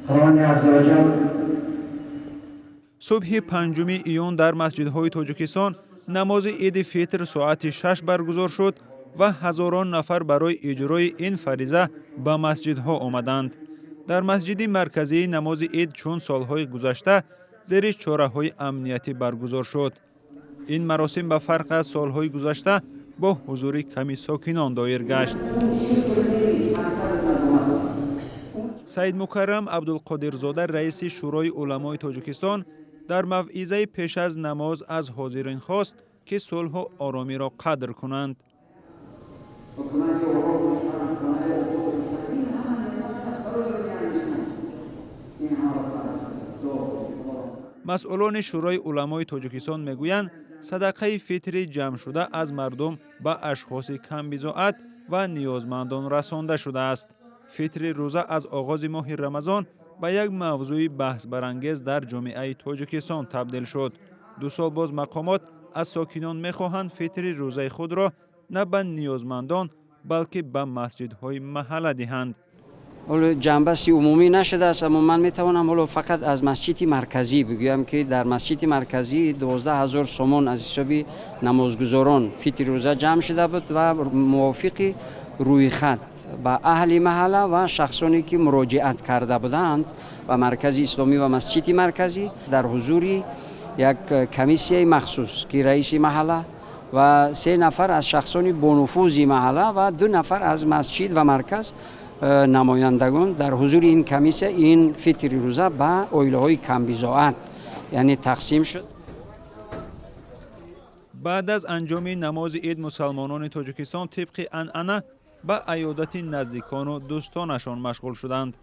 Худованди аззаваҷал. Субҳи 5 июн дар масҷидҳои Тоҷикистон намози Иди Фитр соати 6 баргузор шуд ва ҳазорон нафар барои иҷрои ин фариза ба масҷидҳо омаданд. Дар масҷиди марказии намози ид чун солҳои гузашта зери чораҳои амниятӣ баргузор шуд. Ин маросим ба фарқ аз солҳои гузашта бо ҳузури ками сокинон доир гашт. Саидмукаррам Абдулқодирзода, раиси Шӯрои уламои Тоҷикистон, дар мавъизаи пеш аз намоз аз ҳозирин хост, ки сулҳу оромиро қадр кунанд. Масъулони Шӯрои уламои Тоҷикистон мегӯянд, садақаи фитри ҷамъшуда аз мардум ба ашхоси камбизоат ва ниёзмандон расонда шудааст. Фитри рӯза аз оғози моҳи Рамазон ба як мавзӯи баҳсбарангез дар ҷомеаи Тоҷикистон табдил шуд. 2 сол боз мақомот аз сокинон мехоҳанд фитри рӯзаи худро на ба ниёзмандон, балки ба масҷидҳои маҳалла диҳанд. Ҳоло ҷамъбасти умумӣ нашудааст, аммо ман метавонам ҳоло фақат аз масҷиди марказӣ бигӯям, ки дар масҷиди марказӣ 12 000 сомон аз ҳисоби намозгузорон фитри рӯза ҷамъ шуда буд ва мувофиқи рӯйхат ба аҳли маҳалла ва шахсоне ки муроҷиат карда буданд ба маркази исломӣ ва масҷиди марказӣ, дар ҳузури як комиссияи махсус, ки раиси маҳалла ва се нафар аз шахсони бонуфузи маҳалла ва ду нафар аз масҷид ва марказ намояндагон, дар ҳузури ин комиссия ин фитри рӯза ба оилаҳои камбизоат, яъне, тақсим шуд. Баъд аз анҷоми намози ид мусалмонони Тоҷикистон тибқи анъана ба аёдати наздикону дӯстонашон машғул шуданд.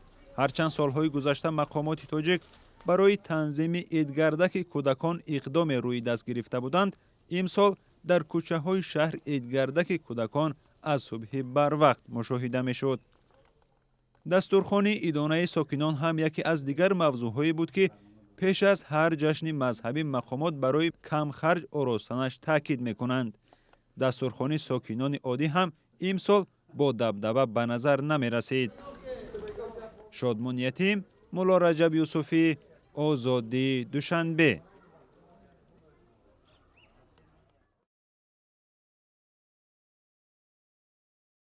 Ҳарчанд солҳои гузашта мақомоти тоҷик барои танзими идгардаки кӯдакон иқдоме рӯи даст гирифта буданд, имсол дар кӯчаҳои шаҳр идгардаки кӯдакон аз субҳи барвақт мушоҳида мешуд. Дастурхони идонаи сокинон ҳам яке аз дигар мавзӯъҳое буд, ки пеш аз ҳар ҷашни мазҳабӣ мақомот барои камхарҷ оростанаш таъкид мекунанд. Дастурхони сокинони оддӣ ҳам имсол бо дабдаба ба назар намерасид. Шодмон Ятим, Мулло Раҷаб Юсуфӣ, Озодӣ, Душанбе.